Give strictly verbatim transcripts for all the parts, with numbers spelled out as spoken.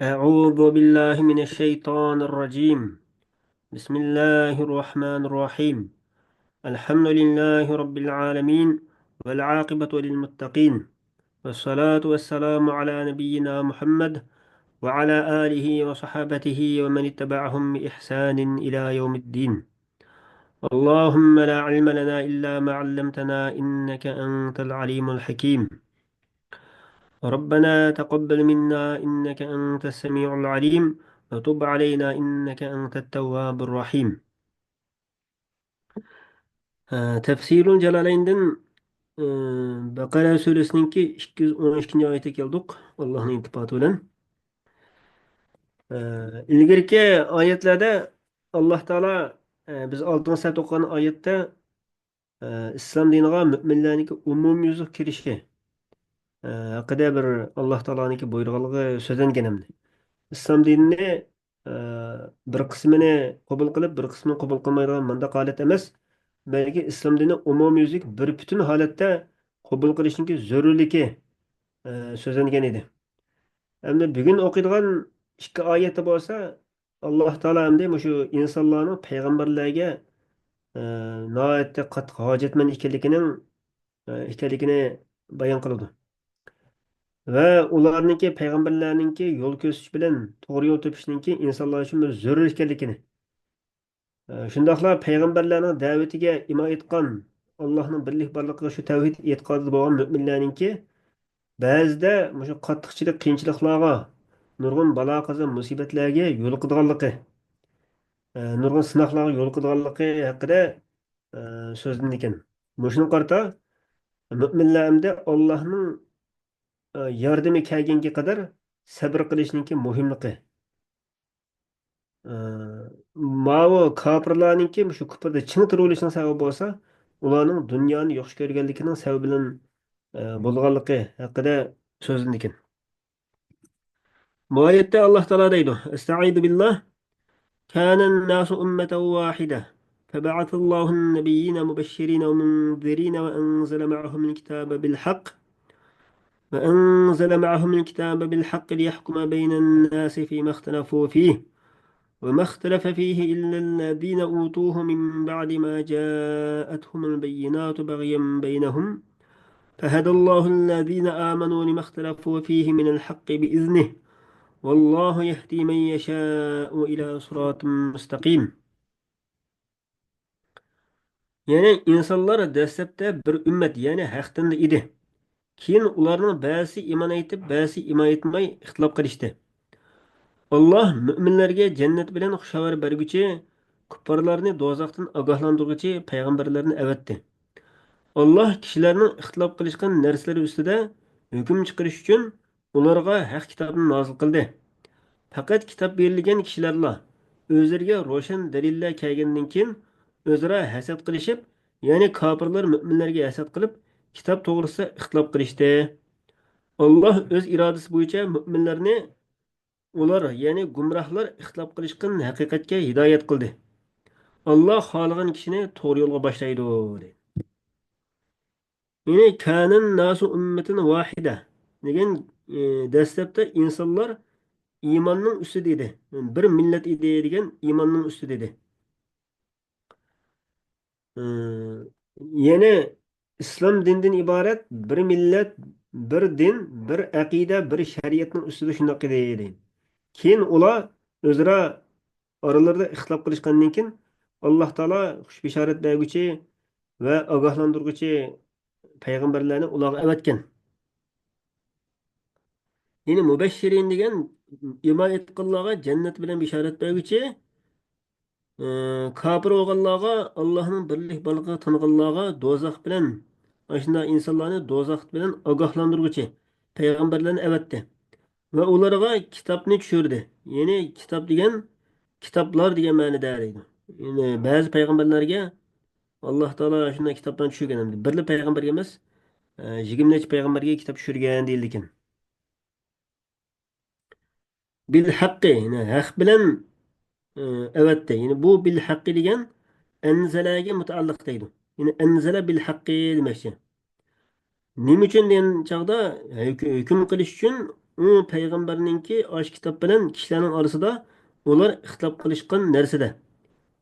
أعوذ بالله من الشيطان الرجيم. بسم الله الرحمن الرحيم. الحمد لله رب العالمين، والعاقبة للمتقين، والصلاة والسلام على نبينا محمد وعلى آله وصحابته ومن اتبعهم بإحسان إلى يوم الدين. اللهم لا علم لنا إلا ما علمتنا إنك أنت العليم الحكيم. ربنا تقبل منا إنك أنت السميع العليم وتب علينا إنك أنت التواب الرحيم. ھە، تەفسىرۇل جالالەيندىن، ئى، بەقەرە سۈرىسىنىڭكى ئىككى يۈز ئون ئىككىنچى ئايىتىگە كەلدۇق، ئاللاھنىڭ ئىلتىپاتى بىلەن. ئى، ئىلگىرىكى ئايەتلەردە ئاللاھ تائالا، ئى، بىز ئالدىنقى سەپتە ئوقۇغان ئايەتتە، ئى، ئىسلام دىنىغا مۆمىنلەرنىڭكى ئومۇميۈزلۈك كىرىشى، ئى، ھەققىدە بىر ئاللاھ تائالانىڭكى بۇيرۇغانلىقى سۆزلەنگەن ئەمدى. ئىسلام دىنىنى، ئى، بىر قىسمىنى قوبۇل قىلىپ، بىر قىسمىنى قوبۇل قىلمايدىغان مۇنداق ھالەت ئەمەس، بەلكى ئىسلام دىنى ئومۇميۈزلۈك بىر پۈتۈن ھالەتتە قوبۇل قىلىشنىڭكى زۆرۈرلۈكى، ئى، سۆزلەنگەن ئىدى. ئەمدى بۈگۈن ئوقۇيدىغان ئىككى ئايەتتە بولسا، ئاللاھ تائالا ئەمدى مۇشۇ ئىنسانلارنىڭ پەيغەمبەرلەرگە، ئى، ناھايىتى قاتتىق ھاجەتمەن ئىكەنلىكىنىڭ، ئى، ئىكەنلىكىنى بايان قىلىدۇ. ۋە ئۇلارنىڭكى، پەيغەمبەرلەرنىڭكى يول كۆرسىتىش بىلەن توغرا يول تېپىشنىڭكى ئىنسانلار ئۈچۈن بىر زۆرۈر ئىكەنلىكىنى، ئى، شۇنداقلا پەيغەمبەرلەرنىڭ دەۋىتىگە ئىمان ئېيتقان، ئاللاھنىڭ بىرلىك بارلىقىغا، شۇ تەۋھىد ئېتىقادىدا بولغان مۆمىنلەرنىڭكى بەزىدە مۇشۇ قاتتىق چىلىق قىيىنچىلىقلارغا، نۇرغۇن بالا-قازا مۇسىبەتلەرگە يولۇقىدىغانلىقى، ئە، نۇرغۇن سىناقلارغا يولۇقىدىغانلىقى ھەققىدە، ئە، سۆزلىنىدىكەن. مۇشۇنىڭغا قارىتا مۆمىنلەر ئەمدى ئاللاھنىڭ، ئە، ياردىمى كەلگەنگە قەدەر سەبرى قىلىشنىڭكى مۇھىملىقى، ئى، ماۋۇ كاپىرلارنىڭكى مۇشۇ كۇپرىدا چىڭ تۇرۇۋېلىشىنىڭ سەۋەبى بولسا، ئۇلارنىڭ دۇنيانى ياخشى كۆرگەنلىكىنىڭ سەۋەبى بىلەن، ئى، بولغانلىقى ھەققىدە سۆزلىنىدىكەن. بۇ ئايەتتە ئاللاھ تائالا دەيدۇ، ئەستەئىزۇ بىللاھ، كان الناس أمة واحدة فبعث الله النبيين مبشرين ومنذرين وأنزل معهم الكتاب بالحق وأنزل معهم الكتاب بالحق ليحكم بين الناس فيما اختلفوا فيه وما اختلف فيه إلا الذين أوتوه من بعد ما جاءتهم البينات بغيا بينهم فهدى الله الذين آمنوا لما اختلفوا فيه من الحق بإذنه والله يهدي من يشاء إلى صراط مستقيم. يەنى ئىنسانلار دەسلەپتە بىر ئۈممەت، يەنى ھەق دىندا ئىدى. كېيىن ئۇلارنىڭ بەزىسى ئىمان ئېيتىپ، بەزىسى ئىمان ئېيتماي ئىختىلاپ قىلىشتى. ئاللاھ مۆمىنلەرگە جەننەت بىلەن خۇش خەۋەر بەرگۈچى، كۇپپارلارنى دوزاختىن ئاگاھلاندۇرغۇچى پەيغەمبەرلەرنى ئەۋەتتى. ئاللاھ كىشىلەرنىڭ ئىختىلاپ قىلىشقان نەرسىلىرى ئۈستىدە ھۆكۈم چىقىرىش ئۈچۈن ئۇلارغا ھەق كىتابنى نازىل قىلدى. پەقەت كىتاب بېرىلگەن كىشىلەرلا ئۆزلىرىگە روشەن دەلىللەر كەلگەندىن كېيىن ئۆزئارا ھەسەت قىلىشىپ، يەنى كاپىرلار مۆمىنلەرگە ھەسەت قىلىپ، كىتاب توغرىسىدا ئىختىلاپ قىلىشتى. ئاللاھ ئۆز ئىرادىسى بويىچە مۆمىنلەرنى ئۇلار، يەنى گۇمراھلار ئىختىلاپ قىلىشقان ھەقىقەتكە ھىدايەت قىلدى. ئاللاھ خالىغان كىشىنى توغرا يولغا باشلايدۇ، دەيدۇ. يەنى كان الناس أمة واحدة دېگەن، ئى، دەسلەپتە ئىنسانلار ئىماننىڭ ئۈستىدە ئىدى. بىر مىللەت ئىدى دېگەن ئىماننىڭ ئۈستىدە ئىدى. ئى، يەنى ئىسلام دىنىدىن ئىبارەت بىر مىللەت، بىر دىن، بىر ئەقىدە، بىر شەرىئەتنىڭ ئۈستىدە شۇنداق ئىدى، دەيدۇ. كېيىن ئۇلار ئۆزئارا ئارىلىرىدا ئىختىلاپ قىلىشقاندىن كېيىن، ئاللاھ تائالا خۇش بېشارەت بەرگۈچى ۋە ئاگاھلاندۇرغۇچى پەيغەمبەرلەرنى ئۇلارغا ئەۋەتكەن. يەنى مۇبەششىرىن دېگەن ئىمان ئېيتقانلارغا جەننەت بىلەن بېشارەت بەرگۈچى، ئى، كاپىر بولغانلارغا، ئاللاھنىڭ بىرلىك بارلىقىغا تانغانلارغا دوزاخ بىلەن، ئاشۇنداق ئىنسانلارنى دوزاخ بىلەن ئاگاھلاندۇرغۇچى پەيغەمبەرلەرنى ئەۋەتتى. ۋە ئۇلارغا كىتابنى چۈشۈردى. يەنى كىتاب دېگەن، كىتابلار دېگەن مەنىدە دەيدۇ. يەنى بەزى پەيغەمبەرلەرگە ئاللاھ تائالا شۇنداق كىتابلارنى چۈشۈرگەن ئەمدى. بىرلا پەيغەمبەرگە ئەمەس، ئە، يىگىرمە نەچچە پەيغەمبەرگە كىتاب چۈشۈرگەن دېيىلىدىكەن. بىل ھەققى، يەنى ھەق بىلەن، ئە، ئەۋەتتى. يەنى بۇ بىل ھەققى دېگەن ئەنزەلەگە مۇتەئەللىق دەيدۇ. يەنى ئەنزەلە بىل ھەققى دېمەكچى. نېمە ئۈچۈن دېگەن چاغدا، ھۆك-، ھۆكۈم قىلىش ئۈچۈن ئۇ پەيغەمبەرنىڭكى ئاشۇ كىتاب بىلەن كىشىلەرنىڭ ئارىسىدا ئۇلار ئىختىلاپ قىلىشقان نەرسىدە،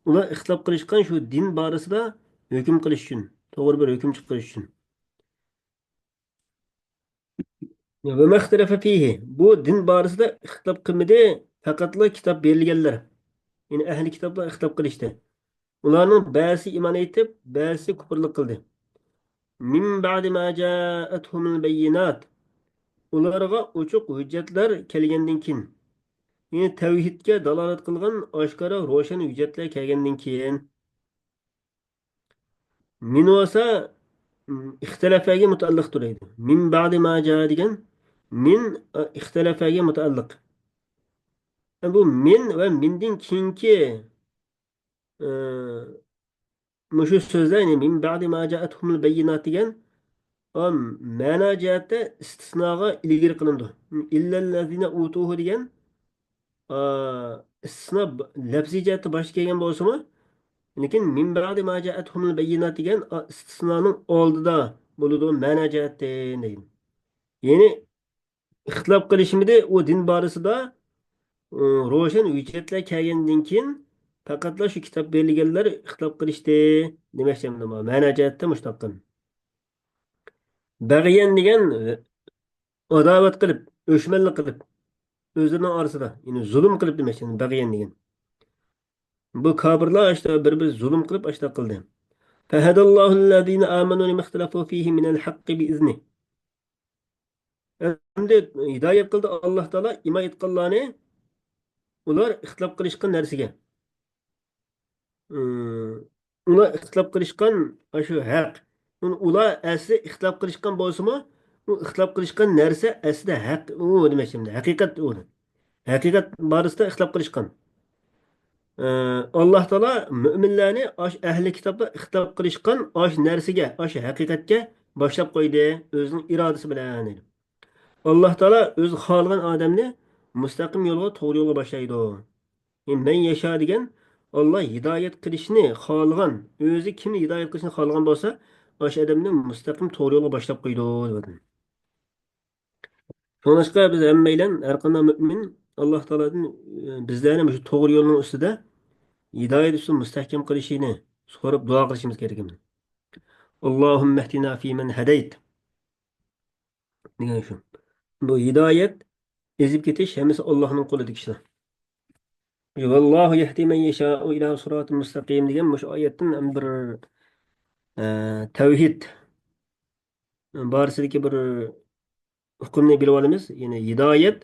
ئۇلار ئىختىلاپ قىلىشقان شۇ دىن بارىسىدا ھۆكۈم قىلىش ئۈچۈن، توغرا بىر ھۆكۈم چىقىرىش ئۈچۈن. ۋە مەختەلەفە فىھى، بۇ دىن بارىسىدا ئىختىلاپ قىلمىدى، پەقەتلا كىتاب بېرىلگەنلەر، يەنى ئەھلى كىتابلار ئىختىلاپ قىلىشتى. ئۇلارنىڭ بەزىسى ئىمان ئېيتىپ، بەزىسى كۇپۇرلۇق قىلدى. مىن بەئدى ما جائەتھۇمۇل بەييىنات، ئۇلارغا ئوچۇق ھۆججەتلەر كەلگەندىن كېيىن، يەنى تەۋھىدكە دالالەت قىلغان ئاشكارا روشەن ھۆججەتلەر كەلگەندىن كېيىن. مىن بولسا، ئىختىلەپەگە مۇتەئەللىق تۇرىدۇ. مىن بەئدى ما جاء دېگەن مىن، ئىختىلەپەگە مۇتەئەللىق. بۇ مىن ۋە مىندىن كېيىنكى، ئى، مۇشۇ سۆزلەر، يەنى مىن بەئدى ما جاءەتھۇمۇل بەييىنات دېگەن، ئا، مەنا جەھەتتە ئىستىسناغا ئىلگىرى قىلىنىدۇ. ئىللەللەزىنە ئۇتۇھۇ دېگەن، ئا، ئىستىسنا ب-، لەپزىي جەھەتتە باشتا كەلگەن بولسىمۇ، لېكىن مىن بەئدى ما جاءەتھۇمۇل بەييىنات دېگەن، ئا، ئىستىسنانىڭ ئالدىدا بولىدۇ، مەنا جەھەتتىن دېگەن. يەنى ئىختىلاپ قىلىشمىدى ئۇ دىن بارىسىدا، ئۇ، روشەن ھۆججەتلەر كەلگەندىن كېيىن پەقەتلا شۇ كىتاب بېرىلگەنلەر ئىختىلاپ قىلىشتى دېمەكچى، مەنا جەھەتتە مۇشۇنداق قىلىن. بەغيەن دېگەن، ئاداۋەت قىلىپ، ئۆچمەنلىك قىلىپ، ئۆزلىرىنىڭ ئارىسىدا، يەنى زۇلۇم قىلىپ دېمەكچى، بەغيەن دېگەن. بۇ كاپىرلار ئاشتا بىر-بىرى زۇلۇم قىلىپ ئاشتا قىلدى. فەھەدەللاھۇللەزىنە ئامەنۇ لىمەختەلەفۇ فىھى مىنەل ھەققى بىئىزنىھ. ئەمدى ھىدايەت قىلدى ئاللاھ تائالا ئىمان ئېيتقانلارنى ئۇلار ئىختىلاپ قىلىشقان نەرسىگە. ئۇلار ئىختىلاپ قىلىشقان ئاشۇ ھەق. ئۇلار ئەسلى ئىختىلاپ قىلىشقان بولسىمۇ، ئۇ ئىختىلاپ قىلىشقان نەرسە ئەسلىدە ھەق ئۇ دېمەكچى، ھەقىقەت ئۇ. ھەقىقەت بارىسىدا ئىختىلاپ قىلىشقان. ئى، ئاللاھ تائالا مۆمىنلەرنى ئاش ئەھلى كىتابلار ئىختىلاپ قىلىشقان ئاش نەرسىگە، ئاش ھەقىقەتكە باشلاپ قويدى ئۆزىنىڭ ئىرادىسى بىلەن دەيدۇ. ئاللاھ تائالا ئۆزى خالىغان ئادەمنى مۇستەقىم يولغا، توغرا يولغا باشلايدۇ. ئى، مەن يەشا دېگەن ئاللاھ ھىدايەت قىلىشنى خالىغان، ئۆزى كىمنى ھىدايەت قىلىشنى خالىغان بولسا، ئاشۇ ئادەمنى مۇستەقىم توغرا يولغا باشلاپ قويىدۇ دەۋاتىدۇ. شۇڭلاشقا بىز ھەممەيلەن، ھەر قانداق مۆمىن ئاللاھ تائالادىن، ئى، بىزلەرنى مۇشۇ توغرا يولنىڭ ئۈستىدە، ھىدايەت ئۈستىدە مۇستەھكەم قىلىشىنى سوراپ دۇئا قىلىشىمىز كېرەك. اللهم اهدنا فيمن هديت دېگەن شۇ. بۇ ھىدايەت، ئېزىپ كېتىش ھەممىسى ئاللاھنىڭ قولىدىكى ئىشلار. والله يهدي من يشاء إلى صراط مستقيم دېگەن مۇشۇ ئايەتتىن ھەم بىر، ئە، تەۋھىد بارىسىدىكى بىر ئۇقۇمنى بىلىپ ئالىمىز. يەنى ھىدايەت،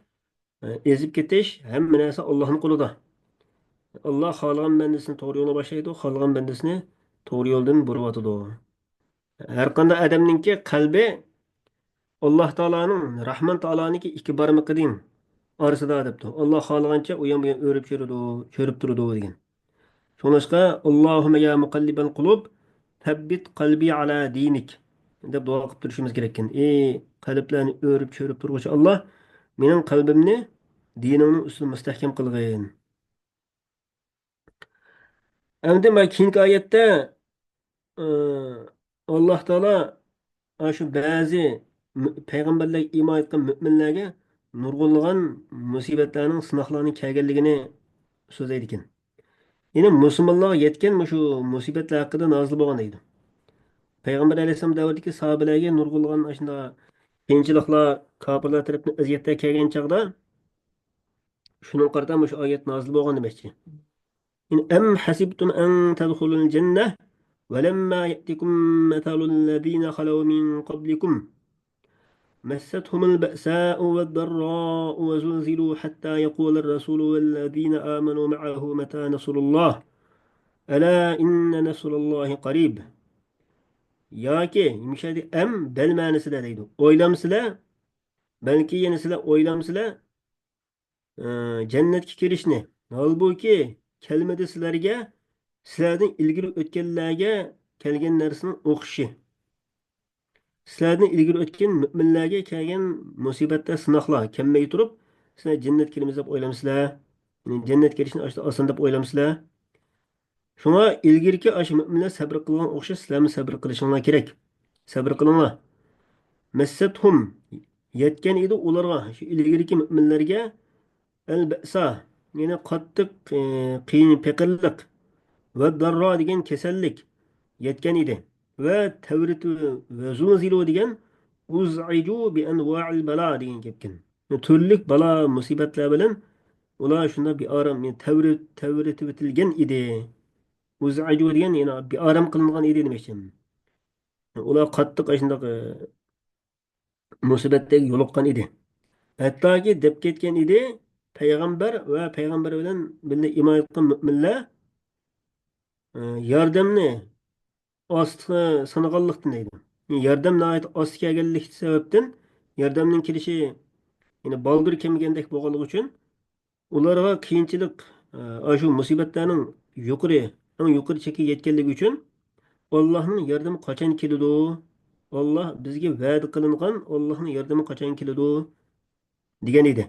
ئېزىپ كېتىش، ھەممە نەرسە ئاللاھنىڭ قولىدا. ئاللاھ خالىغان بەندىسىنى توغرا يولغا باشلايدۇ، خالىغان بەندىسىنى توغرا يولدىن بۇرۇۋاتىدۇ. ھەر قانداق ئادەمنىڭكى قەلبى ئاللاھ تائالانىڭ، راھمان تائالانىڭكى ئىككى بارمىقىنىڭ ئارىسىدا دەپتۇ. ئاللاھ خالىغانچە ئۇ يان بۇ يان ئۆرۈپ چۆرىدۇ، چۆرۈپ تۇرىدۇ دېگەن. شۇڭلاشقا، اللهم يا مقلب القلوب ثبت قلبي على دينك دەپ دۇئا قىلىپ تۇرۇشىمىز كېرەككەن. ئى قەلبلەرنى ئۆرۈپ چۆرۈپ تۇرغۇچى ئاللاھ، مېنىڭ قەلبىمنى دىنىڭنىڭ ئۈستىدە مۇستەھكەم قىلغىن. ئەمدى مانا كېيىنكى ئايەتتە، ئى، ئاللاھ تائالا ئاشۇ بەزى مۇ-، پەيغەمبەرلەرگە ئىمان ئېيتقان مۆمىنلەرگە نۇرغۇنلىغان مۇسىبەتلەرنىڭ، سىناقلارنىڭ كەلگەنلىكىنى سۆزلەيدىكەن. يەنى مۇسۇلمانلارغا يەتكەن مۇشۇ مۇسىبەتلەر ھەققىدە نازىل بولغان دەيدۇ. پەيغەمبەر ئەلەيھىسسالام دەۋرىدىكى ساھابىلەرگە نۇرغۇنلىغان ئاشۇنداق قىيىنچىلىقلار، كاپىرلار تەرەپتىن ئەزىيەتلەر كەلگەن چاغدا، شۇنىڭغا قارىتا مۇشۇ ئايەت نازىل بولغان دېمەكچى. يەنى، أم حسبتم أن تدخلوا الجنة ولما يأتكم مثل الذين خلوا من قبلكم مستهم البأساء والضراء وزلزلوا حتى يقول الرسول والذين آمنوا معه متى نصر الله ألا إن نصر الله قريب. ياكى، يېمىشەيدى، ئەم، بەل مەنىسىدە دەيدۇ. ئويلامسىلەر، بەلكى يەنە سىلەر ئويلامسىلەر، ئى، جەننەتكە كىرىشنى، ھالبۇكى، كەلمىدى سىلەرگە سىلەردىن ئىلگىرى ئۆتكەنلەرگە كەلگەن نەرسىنىڭ ئوخشىشى. سىلەردىن ئىلگىرى ئۆتكەن مۆمىنلەرگە كەلگەن مۇسىبەتلەر، سىناقلار كەلمەي تۇرۇپ، سىلەر جەننەتكە كىرىمىز دەپ ئويلامسىلەر؟ يەنى جەننەتكە كىرىشنى ئاشۇنداق ئاسان دەپ ئويلامسىلەر؟ شۇڭا ئىلگىرىكى ئاشۇ مۆمىنلەر سەبرى قىلغان ئوخشاش سىلەرمۇ سەبرى قىلىشىڭلار كېرەك. سەبرى قىلىڭلار. مەسسەتھۇم، يەتكەن ئىدى ئۇلارغا، شۇ ئىلگىرىكى مۆمىنلەرگە، ئەل بەئسا، يەنى قاتتىق، ئى، قىيىن، پېقىرلىق، ۋە داررا دېگەن كېسەللىك يەتكەن ئىدى. ۋە تەۋرىتى، ۋە زۇلزىلۇ دېگەن ئۇزئىجۇ بىئەنۋائىل بالا دېگەن گەپكەن. تۈرلۈك بالا، مۇسىبەتلەر بىلەن ئۇلار شۇنداق بىئارام، يەنى تەۋرىت-، تەۋرىتىۋېتىلگەن ئىدى. ئۇزئىجۇ دېگەن يەنى بىئارام قىلىنغان ئىدى دېمەكچى. ئۇلار قاتتىق ئاشۇنداق، ئى، مۇسىبەتلەرگە يولۇققان ئىدى. ھەتتاكى دەپ كەتكەن ئىدى، پەيغەمبەر ۋە پەيغەمبەر بىلەن بىللە ئىمان ئېيتقان مۆمىنلەر، ئى، ياردەمنى ئاستا سانىغانلىقتىن دەيدۇ. ياردەم ناھايىتى ئاستا كەلگەنلىكى سەۋەبتىن ياردەمنىڭ كېلىشى، يەنى بالدۇر كەلمىگەندەك بولغانلىقى ئۈچۈن، ئۇلارغا قىيىنچىلىق، ئاشۇ مۇسىبەتلەرنىڭ يۇقىرى، ئەڭ يۇقىرى چەككە يەتكەنلىكى ئۈچۈن، ئاللاھنىڭ ياردىمى قاچان كېلىدۇ؟ ئاللاھ بىزگە ۋەدە قىلىنغان ئاللاھنىڭ ياردىمى قاچان كېلىدۇ؟ دېگەن ئىدى.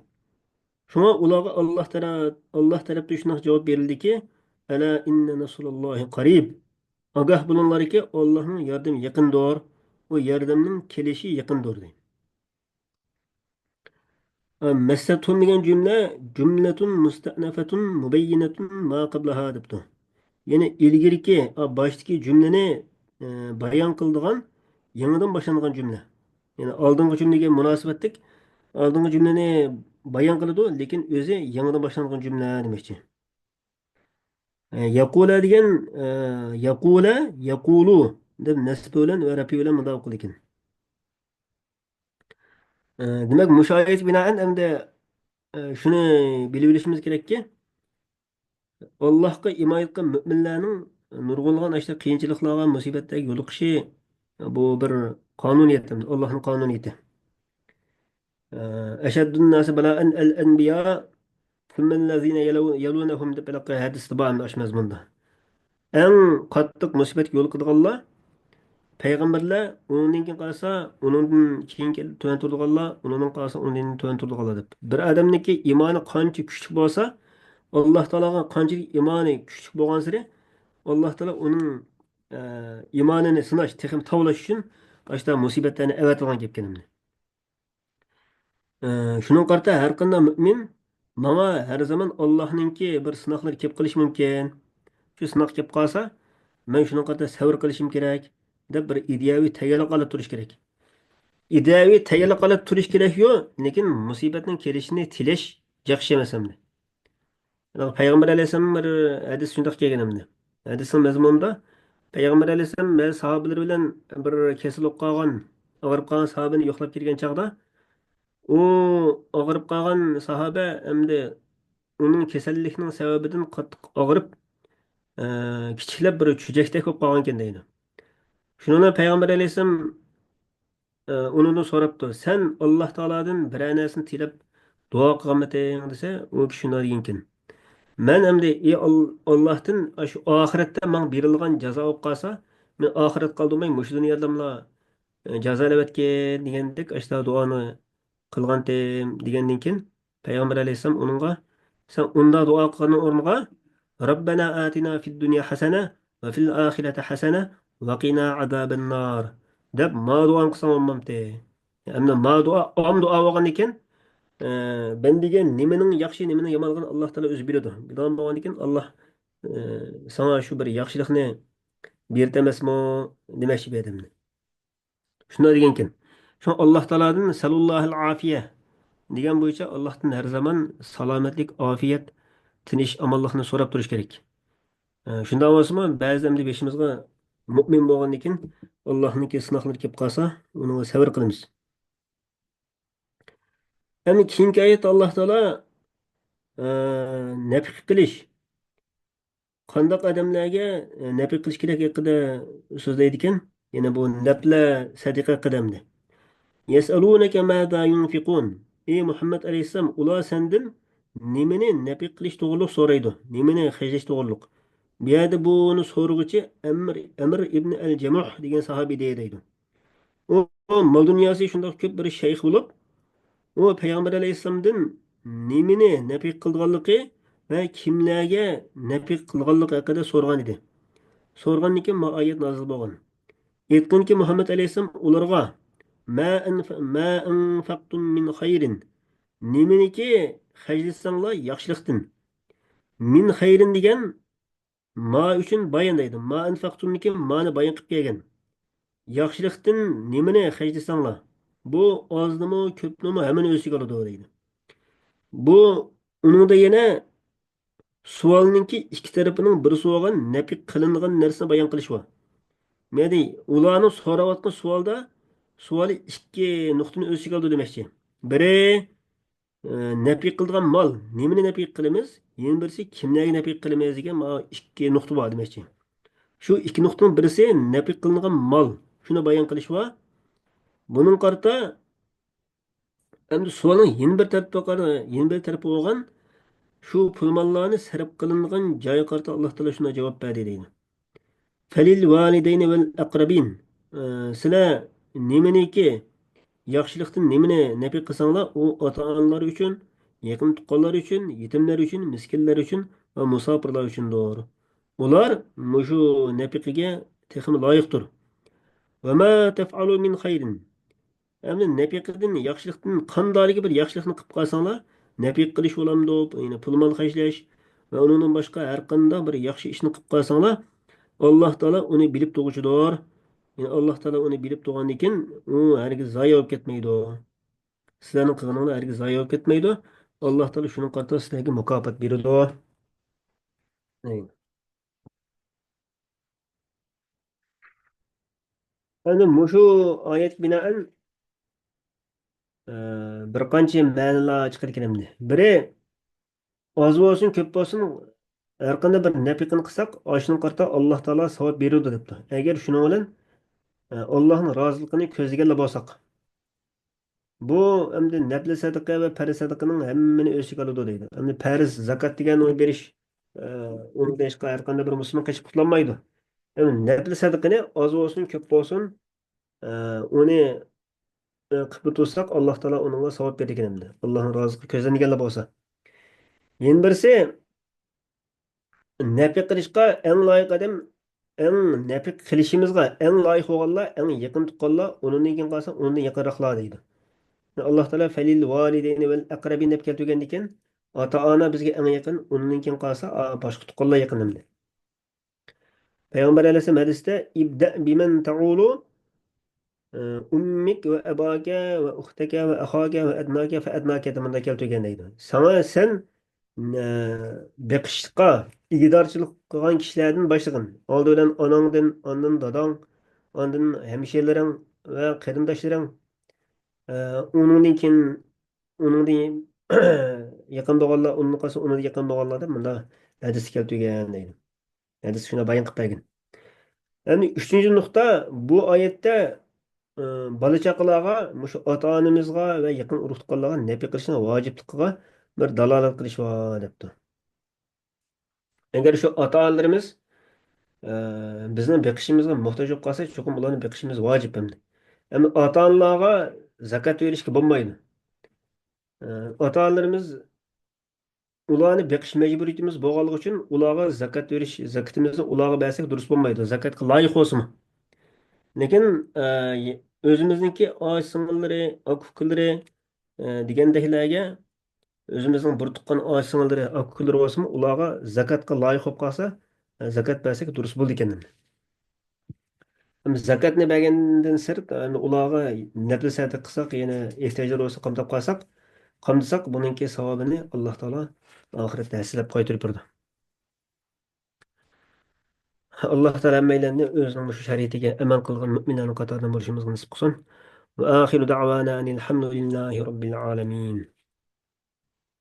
شۇڭا ئۇلارغا ئاللاھ تەرە-، ئاللاھ تەرەپتىن شۇنداق جاۋاب بېرىلدىكى، ئەلا ئىننە نەسرۇللاھى قەرىب. ئاگاھ بولۇڭلاركى، ئاللاھنىڭ ياردىمى يېقىندۇر. ئۇ ياردەمنىڭ كېلىشى يېقىندۇر، دەيدۇ. ئە، مەسسەتھۇم دېگەن جۈملە، جۈملەتۇن مۇستەئنەفەتۇن مۇبەييىنەتۇن ما قەبلەھا دەپتۇ. يەنى ئىلگىرىكى، ئا، باشتىكى جۈملىنى، ئە، بايان قىلىدىغان يېڭىدىن باشلانغان جۈملە. يەنى ئالدىنقى جۈملىگە مۇناسىۋەتلىك، ئالدىنقى جۈملىنى بايان قىلىدۇ، لېكىن ئۆزى يېڭىدىن باشلانغان جۈملە دېمەكچى. ئە، يەقۇلە دېگەن، ئە، يەقۇلە، يەقۇلۇ دەپ نەسبى بىلەن ۋە رەپى بىلەن مۇداپىئە قىلىدىكەن. ئە، دېمەك، مۇشۇ ئايەتكە بىنائەن ئەمدى، ئە، شۇنى بىلىۋېلىشىمىز كېرەككى، ئاللاھقا ئىمان ئېيتقان مۆمىنلەرنىڭ نۇرغۇنلىغان ئاشۇنداق قىيىنچىلىقلارغا، مۇسىبەتلەرگە يولۇقۇشى، بۇ بىر قانۇنىيەت، ئاللاھنىڭ قانۇنىيىتى. ئە، ئەشەددۇن ناسى بالاءەن ئەل ئەنبىيا، سۈممەللەزىنە يەلۇ-، يەلۇنەھۇم دەپ ھېلىقى ھەدىستە بار ئەمدى ئاشۇ مەزمۇندا. ئەڭ قاتتىق مۇسىبەتكە يولۇقىدىغانلار پەيغەمبەرلەر، ئۇنىڭدىن كېيىن قالسا، ئۇنىڭدىن كېيىن كېلىپ تۆۋەن تۇرىدىغانلار، ئۇنىڭدىن قالسا، ئۇنىڭدىن تۆۋەن تۇرىدىغانلار دەپ. بىر ئادەمنىڭكى ئىمانى قانچە كۈچلۈك بولسا، ئاللاھ تائالاغا قانچىلىك ئىمانى كۈچلۈك بولغانسېرى، ئاللاھ تائالا ئۇنىڭ، ئە، ئىمانىنى سىناش، تېخىمۇ تاۋلاش ئۈچۈن ئاشۇنداق مۇسىبەتلەرنى ئەۋەتىدىغان گەپكەن ئەمدى. ئە، شۇنىڭغا قارىتا ھەر قانداق مۆمىن ماڭا ھەر زامان ئاللاھنىڭكى بىر سىناقلىرى كېلىپ قېلىشى مۇمكىن. شۇ سىناق كېلىپ قالسا، مەن شۇنىڭغا قارىتا سەۋر قىلىشىم كېرەك، دەپ بىر ئىدىيەۋى تەييارلىق ھالەتتە تۇرۇش كېرەك. ئىدىيەۋى تەييارلىق ھالەتتە تۇرۇش كېرەك، يو، لېكىن مۇسىبەتنىڭ كېلىشىنى تىلەش ياخشى ئەمەس ئەمدى. پەيغەمبەر ئەلەيھىسسالام بىر ھەدىس شۇنداق كەلگەن ئەمدى. ھەدىسنىڭ مەزمۇنىدا پەيغەمبەر ئەلەيھىسسالام بىر ساھابىلىرى بىلەن بىر كېسەل بولۇپ قالغان، ئاغرىپ قالغان ساھابىنى يوقلاپ كىرگەن چاغدا، ئۇ ئاغرىپ قالغان ساھابە ئەمدى ئۇنىڭ كېسەللىكنىڭ سەۋەبىدىن قاتتىق ئاغرىپ، ئە، كىچىكلەپ بىر چۆچەكتەك بولۇپ قالغانىكەن دەيدۇ. شۇنىڭ بىلەن پەيغەمبەر ئەلەيھىسسالام، ئە، ئۇنىڭدىن سوراپتۇ، سەن ئاللاھ تائالادىن بىرەر نەرسىنى تىلەپ دۇئا قىلغانمىدىڭ دېسە، ئۇ كىشى شۇنداق دېگەنىكەن، مەن ئەمدى، ئى ئال-، ئاللاھتىن شۇ ئاخىرەتتە ماڭا بېرىلغان جازا بولۇپ قالسا، مەن ئاخىرەتكە قالدۇرماي مۇشۇ دۇنيادىملا، ئە، جازالىۋەتكىن دېگەندەك ئاشۇنداق دۇئانى قىلغانتىم دېگەندىن كېيىن، پەيغەمبەر ئەلەيھىسسالام ئۇنىڭغا، سەن ئۇنداق دۇئا قىلغاننىڭ ئورنىغا، رەببەنا ئاتىنا فىد دۇنيا ھەسەنە ۋە فىل ئاخىرەتى ھەسەنە ۋە قىنا ئازابەننار دەپ ما دۇئانى قىلساڭ بولمامتى؟ ئەمدى ما دۇئا، ئام دۇئا بولغاندىكىن، ئە، بەندىگە نېمىنىڭ ياخشى، نېمىنىڭ يامانلىقىنى ئاللاھ تائالا ئۆزى بىلىدۇ. بىلىدىغان بولغاندىكىن، ئاللاھ، ئە، ساڭا شۇ بىر ياخشىلىقنى بېرىدۇ ئەمەسمۇ دېمەكچى بۇ ئادەمنى. شۇنداق دېگەنكەن. شۇڭا ئاللاھ تائالادىن، سەلۇللاھىل ئافىيە دېگەن بويىچە ئاللاھتىن ھەر زامان سالامەتلىك، ئافىيەت، تىنچ، ئامانلىقنى سوراپ تۇرۇش كېرەك. ئە، شۇنداق بولسىمۇ، بەزىدە ئەمدى بېشىمىزغا مۇئمىن بولغاندىن كېيىن ئاللاھنىڭكى سىناقلىرى كېلىپ قالسا، ئۇنىڭغا سەۋر قىلىمىز. ئەمدى كېيىنكى ئايەتتە ئاللاھ تائالا، ئە، نەپقە قىلىش، قانداق ئادەملەرگە، ئە، نەپقە قىلىش كېرەك ھەققىدە سۆزلەيدىكەن. يەنە بۇ نەپلە، سەدىقە ھەققىدە ئەمدى. يەسئەلۇنەكە ماذا يۇنفىقۇن. ئى مۇھەممەد ئەلەيھىسسالام، ئۇلار سەندىن نېمىنى نەپقە قىلىش توغرۇلۇق سورايدۇ، نېمىنى خەجلەش توغرۇلۇق. بۇ يەردە بۇنى سورىغۇچى ئەمر، ئەمر ئىبن ئەل جەمۇھ دېگەن ساھابىدى دەيدۇ. ئۇ، ئۇ مال دۇنياسى شۇنداق كۆپ بىر شەيخ بولۇپ، ئۇ پەيغەمبەر ئەلەيھىسسالامدىن نېمىنى نەپقە قىلىدىغانلىقى ۋە كىملەرگە نەپقە قىلىدىغانلىقى ھەققىدە سورىغان ئىدى. سورىغاندىن كېيىن ما ئايەت نازىل بولغان. ئېيتقىنكى، مۇھەممەد ئەلەيھىسسالام ئۇلارغا، ما أنف-، ما أنفقتم من خير. نېمىنىكى خەجلىسەڭلار ياخشىلىقتىن. من خير دېگەن ما ئۈچۈن بايان دەيدۇ. ما أنفقتم نىكى مانى بايان قىلىپ كەلگەن. ياخشىلىقتىن نېمىنى خەجلىسەڭلار. بۇ ئازنىمۇ، كۆپنىمۇ ھەممىنى ئۆز ئىچىگە ئالىدۇ دەيدۇ. بۇ ئۇنىڭدا يەنە سوئالنىڭكى ئىككى تەرىپىنىڭ بىرسى بولغان نەپىق قىلىنغان نەرسىنى بايان قىلىش بار. يەنى ئۇلارنىڭ سوراۋاتقان سوئالدا، سوئالى ئىككى نۇقتىنى ئۆز ئىچىگە ئالىدۇ دېمەكچى. بىرى، ئە، نەپىق قىلىدىغان مال، نېمىنى نەپىق قىلىمىز؟ يەنە بىرسى، كىملەرگە نەپىق قىلىمىز دېگەن مانا ئىككى نۇقتا بار دېمەكچى. شۇ ئىككى نۇقتىنىڭ بىرسى نەپىق قىلىنغان مال، شۇنى بايان قىلىش بار. بۇنىڭغا قارىتا ئەمدى سوئالنىڭ يەنە بىر تەرىپى بار، يەنە بىر تەرىپى بولغان، شۇ پۇل ماللارنى سەرپ قىلىنغان جايغا قارىتا ئاللا تائالا شۇنداق جاۋاب بەردى دەيدۇ. فللوالدين والأقربين. ئە، سىلەر نېمىنىكى ياخشىلىقتىن نېمىنى نەپىق قىلساڭلار، ئۇ ئاتا-ئانىلار ئۈچۈن، يېقىن تۇغقانلار ئۈچۈن، يېتىملەر ئۈچۈن، مىسكىنلەر ئۈچۈن ۋە مۇساپىرلار ئۈچۈندۇر. ئۇلار مۇشۇ نەپىقىگە تېخىمۇ لايىقتۇر. وما تفعلوا من خير. ئەمدى نەپىقىدىن، ياخشىلىقتىن قانداقلىكى بىر ياخشىلىقنى قىلىپ قالساڭلار، نەپىق قىلىش بولامدۇ، يەنى پۇل مال خەجلەش ۋە ئۇنىڭدىن باشقا ھەر قانداق بىر ياخشى ئىشنى قىلىپ قالساڭلار، ئاللا تائالا ئۇنى بىلىپ تۇرغۇچىدۇر. يەنى ئاللا تائالا ئۇنى بىلىپ تۇرغاندىن كېيىن، ئۇ ھەرگىز زايە بولۇپ كەتمەيدۇ. سىلەرنىڭ قىلغىنىڭلار ھەرگىز زايە بولۇپ كەتمەيدۇ. ئاللا تائالا شۇنىڭغا قارىتا سىلەرگە مۇكاپات بېرىدۇ. ئەمدى مۇشۇ ئايەتكە بىنائەن، ئە، بىر قانچە مەنىلەر چىقىدىكەن ئەمدى. بىرى، ئاز بولسۇن، كۆپ بولسۇن، ھەر قانداق بىر نەپىقىنى قىلساق، ئاشۇنىڭغا قارىتا ئاللا تائالا ساۋاب بېرىدۇ دەپتۇ. ئەگەر شۇنىڭ بىلەن، ئە، ئاللانىڭ رازىلىقىنى كۆزلىگەنلا بولساق. بۇ ئەمدى نەپلى سەدىقە ۋە پەرز سەدىقىنىڭ ھەممىنى ئۆز ئىچىگە ئالىدۇ دەيدۇ. ئەمدى پەرز زاكات دېگەن ئۇنى بېرىش، ئە، ئۇنى بېرىشقا ھەر قانداق بىر مۇسۇلمان قېچىپ قۇتۇلالمايدۇ. ئەمدى نەپلى سەدىقىنى ئاز بولسۇن، كۆپ بولسۇن، ئە، ئۇنى، ئە، قىلىپ تۇرساق، ئاللا تائالا ئۇنىڭغا ساۋاب بېرىدىكەن ئەمدى. ئاللانىڭ رازىلىقى كۆزلەنگەنلا بولسا. يەنە بىرسى، نەپىق قىلىشقا ئەڭ لايىق ئادەم، ئەڭ نەپىق قىلىشىمىزغا ئەڭ لايىق بولغانلار، ئەڭ يېقىن تۇغقانلار، ئۇنىڭدىن كېيىن قالسا، ئۇنىڭدىن يېقىنراقلار دەيدۇ. ئاللا تائالا فللوالدين والأقربين دەپ كەلتۈرگەندىكىن، ئاتا-ئانا بىزگە ئەڭ يېقىن، ئۇنىڭدىن كېيىن قالسا، ئا، باشقا تۇغقانلار يېقىن ئەمدى. پەيغەمبەر ئەلەيھىسسالام ھەدىستە، ابدأ بمن تعول، ئە، أمك وأباك وأختك وأخاك وأدناك فأدناك دەپ مۇنداق كەلتۈرگەن دەيدۇ. ساڭا سەن، ئە، بېقىشقا، ئىگىدارچىلىق قىلغان كىشىلەردىن باشلىغىن. ئالدى بىلەن ئاناڭدىن، ئاندىن داداڭ، ئاندىن ھەمشىرىلىرىڭ ۋە قېرىنداشلىرىڭ، ئە، ئۇنىڭدىن كېيىن، ئۇنىڭدىن يېقىن بولغانلار، ئۇنىڭدىن قالسا ئۇنىڭدىن يېقىن بولغانلار دەپ مۇنداق ھەدىستە كەلتۈرگەن دەيدۇ. ھەدىس شۇنداق بايان قىلىپ بەرگەن. يەنى ئۈچىنچى نۇقتا، بۇ ئايەتتە، ئى، بالا-چاقىلارغا، مۇشۇ ئاتا-ئانىمىزغا ۋە يېقىن ئۇرۇق-تۇغقانلارغا نەپىقە قىلىشنىڭ ۋاجىپلىقىغا بىر دالالەت قىلىش بار دەپتۇ. ئەگەر شۇ ئاتا-ئانىلىرىمىز، ئى، بىزنىڭ بېقىشىمىزغا موھتاج بولۇپ قالسا، چوقۇم ئۇلارنى بېقىشىمىز ۋاجىپ ئەمدى. ئەمما ئاتا-ئانىلارغا زاكات بېرىشكە بولمايدۇ. ئى، ئاتا-ئانىلىرىمىز ئۇلارنى بېقىش مەجبۇرىيىتىمىز بولغانلىقى ئۈچۈن ئۇلارغا زاكات بېرىش، زاكىتىمىزنى ئۇلارغا بەرسەك دۇرۇس بولمايدۇ، زاكاتقا لايىق بولسىمۇ. لېكىن، ئە، ئۆزىمىزنىڭكى ئاچا-سىڭىللىرى، ئاكا-ئۇكىلىرى، ئە، دېگەندەكلەرگە، ئۆزىمىزنىڭ بىر تۇغقان ئاچا-سىڭىللىرى، ئاكا-ئۇكىلىرى بولسىمۇ، ئۇلارغا زاكاتقا لايىق بولۇپ قالسا، ئە، زاكات بەرسەك دۇرۇس بولىدىكەن. ئەمدى زاكاتنى بەرگەندىن سىرت، ئەمدى ئۇلارغا نەپلى سەدىقە قىلساق، يەنە ئېھتىياجلىرى بولسا قامداپ قالساق، قامدىساق، بۇنىڭكى ساۋابىنى ئاللا تائالا ئاخىرەتتە ھەسسىلەپ قايتۇرۇپ بېرىدۇ. ئاللا تائالا ھەممەيلەننى ئۆزىنىڭ مۇشۇ شەرىئىتىگە ئەمەل قىلغان مۆمىنلەرنىڭ قاتارىدىن بولۇشىمىزغا نېسىپ قىلسۇن. وآخر دعوانا أن الحمد لله رب العالمين.